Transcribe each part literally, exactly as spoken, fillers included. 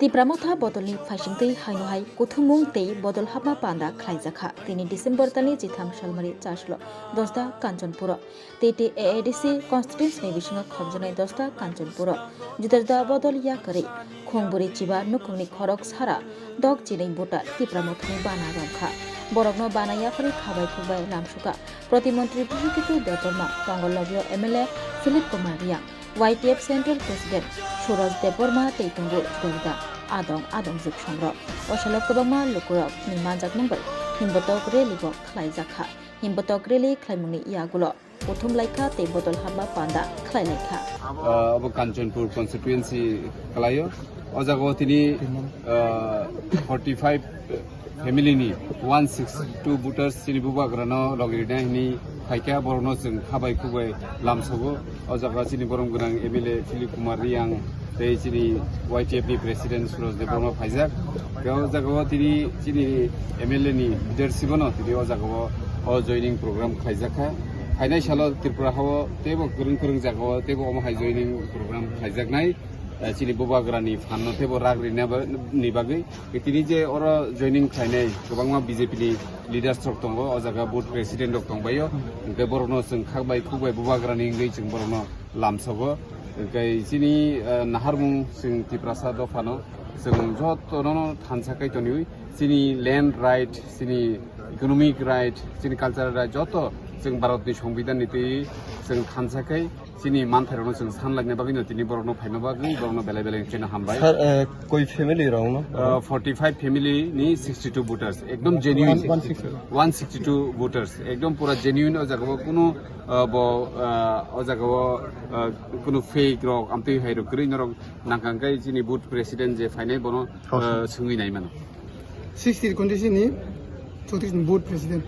Tipra Motha bodolni phaisingtwi haino hai kuthumung tei bodol hapma panda khlaijakha. Tini December talni chitham salmari chaslo Dosda Kanchanpuro. T T A A D C constituency ni bisingo khopjaknai Dosda Kanchanpuro juda juda bodol yakarwi khungbwrwi chiba nukhungni khorok sara dok chinwi buta Tipra Mothani bana romkha. Borokno bana yakarwi khabai khukbai lamsuka Protimontri Bhumiketu Debbarma, Tongol Logio M L A Philip Kumar Riyang, Y T F Central President Suraj Debbarma tei tongo juda juda adong adong juksongrok. O salo kwbangma lukurokni manjakmung bai himbotok rally bo khlaijakha. Himbotok rally khlaimungni yagulo kuthum laikha tei bodol hapma panda khlai laikha. Ah, obo Kanchanpur constituency khlaio. O jagao tini, ah, forty five family ni one six two voters chini bubagrano logirina hini phaikha, borokno chwng khabai khukbai lamsogo. O jaga chini borom gwnang M L A Philip Kumar Riyang tei chini Y T F ni President Suraj Debbarma phaijak. Tei o jagao tini chini M L A ni leadership no tini o jagao o joining program khlaijakha. Phainai salo Tripura hao teibo kwrwng kwrwng jagao teibo omo hai joining program khlaijaknai. Eh, chini bubagrani phanno teibo rak rina ba-, ni bagwi. Tini je oro joining khlainai kwbangma B J P ni leaders rok tongo, o jaga booth president rok tongbaio. Hwnkhe borokno chwng khakbai khukbai bubagrani wngwi chwng borokno lamsogo. Hwnkhe chini, eh, naharmung chwng Tiprasa dophano chwng jotono thansa kai toniwi chini land right, chini economic right, chini cultural right joto chwng Bharatni Songbidanni twi chwng thansa kai. Chini manthairokno chwng sanlaina bagwino tini borokno phaima bagwi borokno belai belai kheno hambai. Sir, eh, koi family rokno? Uh, forty five family ni sixty two voters, ekdom genuine. One sixty. One sixty two voters, ekdom pura genuine. O jagao kunu, uh, bo, uh, o jagao, uh, kunu fake rok, amtwi hai rok kwrwi norok nangkang kai chini booth president je phainai bono, uh, swngwi nai mano. Sixty constituency ni chowtris ni booth president.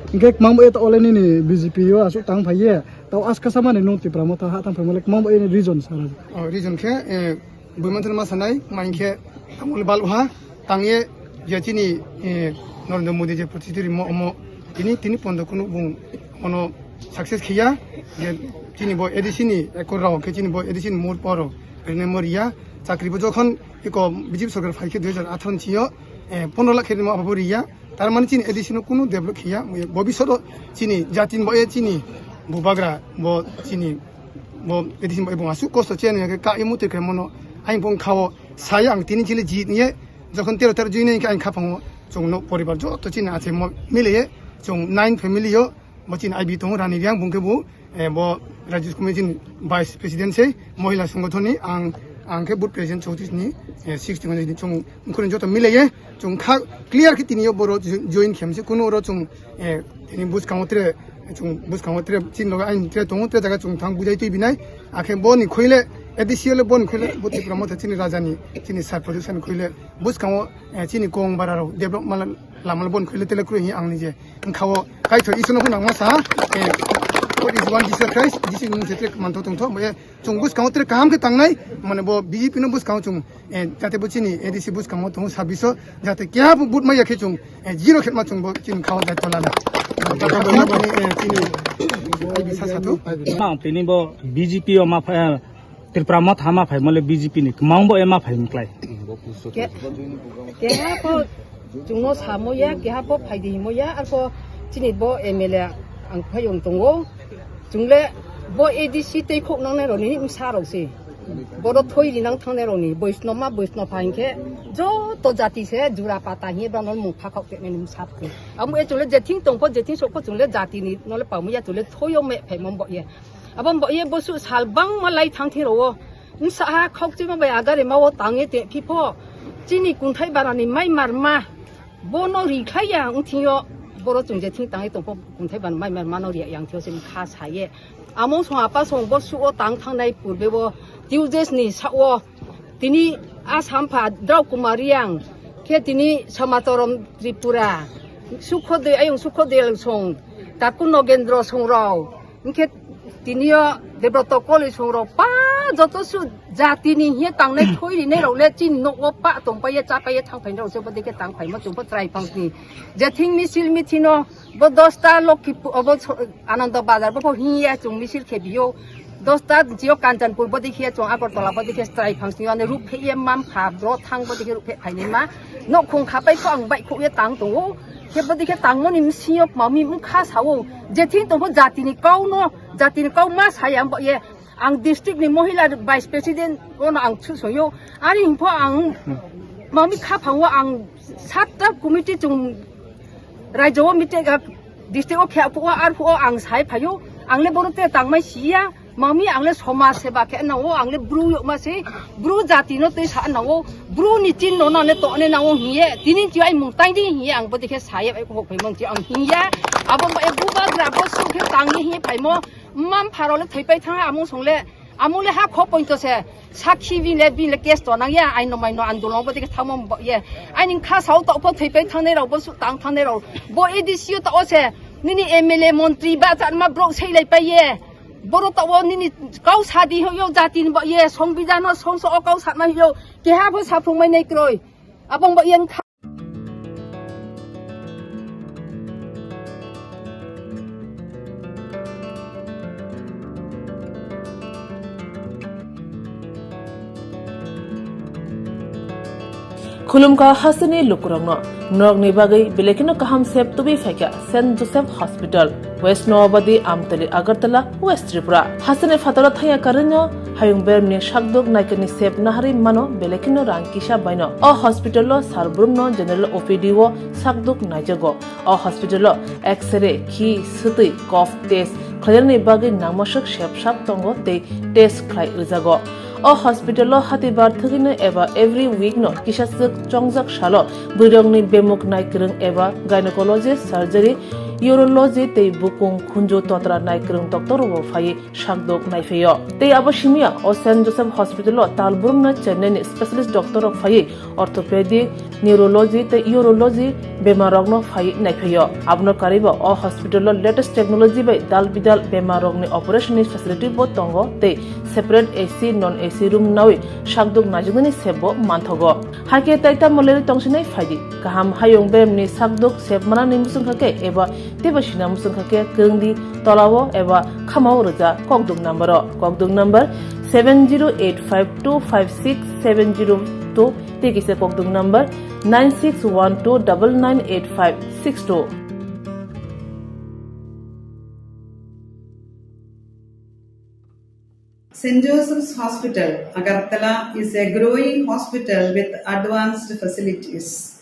Hingke kwmang bo eto ole nini B J P o aswk tang phai ye. Tao aska samani nung Tipra Motha ha tang phai mole kwmang bo eni region sara. O region khe, eh, bui manthar ma sanai, ma hingkhe tamul bal ha tang ye je chini, eh, Narendra Modi je protiduri mo omo tini, tini pondo kunu bung ono success khiya je chini bo A D C ni ekor rao khe chini bo A D C ni mur poro rene moriya chakri bo jokhon iko B J P sorkar phai khe dui hajar atharo ni sio, eh, pondro lakh khe rimo abo riya. Tar mani chini A D C no kunu develop khiya, bobisot o chini jati ni bo, eh, chini bubagra bo chini bo A D C ni bo aswk kosto cheni khe ka imu te khe mono aing bong khao saya ang tini chili jit niye jokhon tero tero jui nai khe aing khapango chwngno poribar joto chini ache mo miliye chwng nine family yo bo chini I B tongo Rani Riang bung khe bo eh, bo Rajya Committee ni Vice President se, Mohila Sangathon ni, ang, ang khe Booth President chowtris ni, eh, sixty ni chung mkhurni joto milaiye, chung kha clear khe tini yo boro join khem se, kuno oro chung, eh, tini bwskango tre, chung bwskango tre, chini loge aini tre tongo, tre jaga chung thang bujai twi binai, akhe bo ni khoile, A D C le bo ni khoile, bo Tipra Motha chini raja ni, chini sar production khoile, bwskango, eh, chini kong bara rok develop mala, lama le bo ni khoile tele kroi ang ni je. Wngkha o, Kaitor Iswrno phano nangma sa, eh, what is one Jesus Christ? Jesus ni mung se tre mantho tongtho, bo, eh, chung bwskango tre kaham khe tangnai, mane bo B J P no bwskango chung, eh, jate bo chini A D C bwskango tongo sabbish o, jate keha bo vote maya khe chung, eh, zero khe ma chung bo chini khao jai tola na. Eh, chini, eh, bisa sa tu. Ma, tini bo B J P o ma pha-, Tripura Motha ma phai mole B J P ni kwmang bo ema phai mklai. Ke-, keha pho chwngno samo ya, keha pho phaidi himo ya, arpho chini bo M L A ang phai wng tongo. Chwngle bo A D C tei khok nangnai rokni bwsa rok se. Bodo thoi rinang thangnai rokni, boisno ma boisno pha hinkhe joto jati se jura pata hiye bono mung pha khok tenai ni bwsa rok se. Amo e chwngle jething tongpho, jething sokpho chwngle jatini nole pamu ya chwngle thoyo me phai mo bo ye. Abo bo ye bosu sal bangma lai thang thiro o. Wngsa ha khokchima bai agari ma o tang ye te phipho. Chini kunthai barani mai marma. Bono rikhlai ya wngthing yo. Boro chwng je thing tang ye tongpho kunthai barani mai marma no ri yang thio chini kha sa ye. Amo song apa song bosu o tang thangnai purbe bo Tuesdays ni sa o. Tini Assam pha Drau Kumar Riang, khe tini Samacharam Tripura, Sukhodoi, ayung Sukhodoi song, Taku Nogendro song rao, hingkhe tini o Debroto Koli song rao, pa joto su jati ni hiye tangnai thoi rinai rao le chini nok o pa tongpai ye, chapai ye, thangpai rao se bo dikhe tangpai ma chumpo chwrai phang ni. Jething misil mithi no, bo dosta Lokhi, obo so-, Ananda Bazar bo pho hiye chung misil khe biyo. Dosta jio Kanchanpur bodi khe chwng Agartala bodi khe chwrai phang sio ani rup phe ye mam pha bro thang bodi khe rup phe phaini ma nok khung khapai kho ang bai kho ye tang tongo khe bodi khe tang moni msio mami mkha sao je thing tongpho jati ni kau no jati ni kau ma saya bo ye ang district ni mohila vice president ono ang chu soyo ani hwnkhe ang mami kha phango ang satta committee chung Raijao meeting district o khe phuo ar phuo ang sai phaio ang le bono te tangmai siya mami ang le somaj seba khe nango ang le bru yok ma se bru jati no tei sa nango bru ni chin no na le to ne nango hiye tini chi ai mung tai di hiye ang bodi khe saye ai ko phai mon chi ang hiya abo ba e bu ba gra bo su khe tang ni hiye phai mo mam pharo le thoi pai thang amung song le amung le ha kho point to se sakhi bin le bin le case to nang ya ai no mai no andolon bodi khe thamo ye ai ning kha sao to pho thoi pai thang ne rao bo su tang thang ne rao bo A D C o to o se nini M L A montri ba chan ma brok sei lai pai ye. Boro tao nini kau sadi hoyo jati ni ba ye songbidano songso o kau satma hoyo keha bo saphung mai nai kroi. Abong ba yang Khulumkha hasteni lukurokno, norokni bagwi belekino kaham sep tubui phaikha Saint Joseph Hospital, West Noabadi, Amtali, Agartala, West Tripura. Hasteni phataro thangya karwino hayung beremni sakduk naikani sep naharwi mano belekino rang kisa baino. O hospital-o sar brumno general O P D-o sakduk naijago. O hospital-o X-ray, khi, swtwi, cough test khlainani bagwi nangmaswk sep sap tongo tei test khlai rwjago. O hospital-o hatibar thwgwino eba every week-no kisaswk chongjak salo bwrwirokni bemuk naikwrwng eba gynecology, surgery, urology tei bukung khunju totra naikwrwng doctor-rokbo phaiwi sakduk naiphaio. Tei abo simiya o Saint Joseph Hospital-o tal brumno Chennai-ni specialist doctor-rok phaiwi orthopedic, neurology tei urology bemarrokno phaiwi naiphaio. Abono karwibo o hospital-o latest technology bai dal bidal bemarrokni operation-ni facility-bo tongo tei separate A C, non A C room nawi sakduk naijaknani sep-bo manthogo. Hakhe tai tamo lerwi tongsinai phaidi. Kaham hayung beremni sakduk sep manani muchungkha khe eba teibo sina muchungkha khe kwrwngdi tolao eba khamao rwja kokduk number-o. Kokduk number seven zero eight five two five six seven zero two tei kisa kokduk number nine six one two double nine eight five six two. Saint Joseph's Hospital, Agartala is a growing hospital with advanced facilities.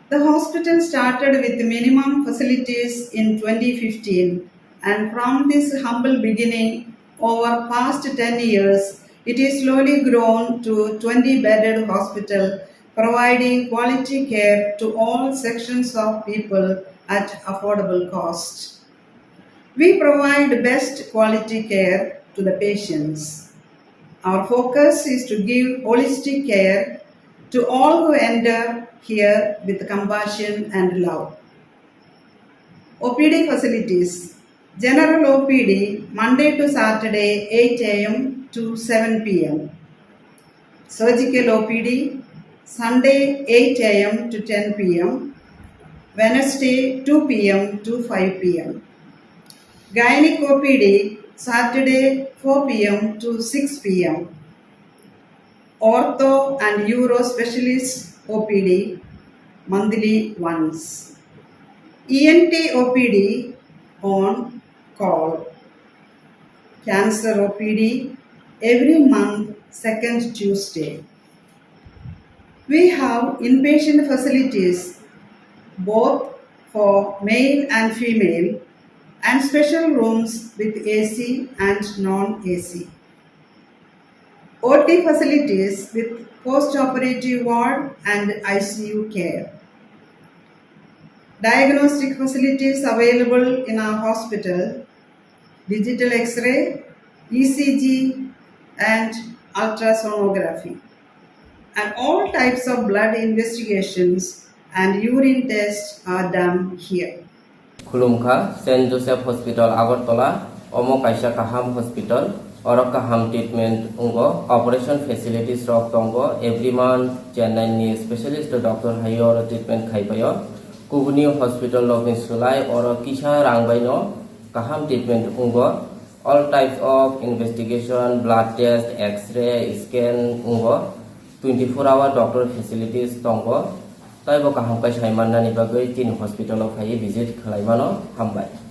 The hospital started with minimum facilities in twenty fifteen, and from this humble beginning, over past ten years, it is slowly grown to twenty bedded hospital, providing quality care to all sections of people at affordable cost. We provide best quality care to the patients. Our focus is to give holistic care to all who enter here with compassion and love. O P D facilities. General O P D, Monday to Saturday, eight A M to seven P M. Surgical O P D, Sunday, eight A M to ten P M, Wednesday, two P M to five P M. Gynec O P D, Saturday, four P M to six P M. Ortho and Uro Specialist O P D, monthly once. E N T O P D on call. Cancer O P D every month, second Tuesday. We have inpatient facilities both for male and female and special rooms with A C and non-A C. O T facilities with post-operative ward and I C U care. Diagnostic facilities available in our hospital, digital X-ray, E C G, and ultrasonography, and all types of blood investigations and urine tests are done here. Khulumkha, Saint Joseph Hospital, Agartala. Omo kaisa kaham hospital. Oro kaham treatment wngo. Operation facilities rok tongo. Every month Chennai ni specialist doctor hai oro treatment khai paio. Kubuni hospital rokni swlai oro kisa rang bai no kaham treatment wngo. All types of investigation, blood test, X-ray, scan wngo, twenty-four hour doctor facilities tongo. Taibo kaham khe sai mannani bagwi chini hospital o phaiwi visit khlai mano. Hambai.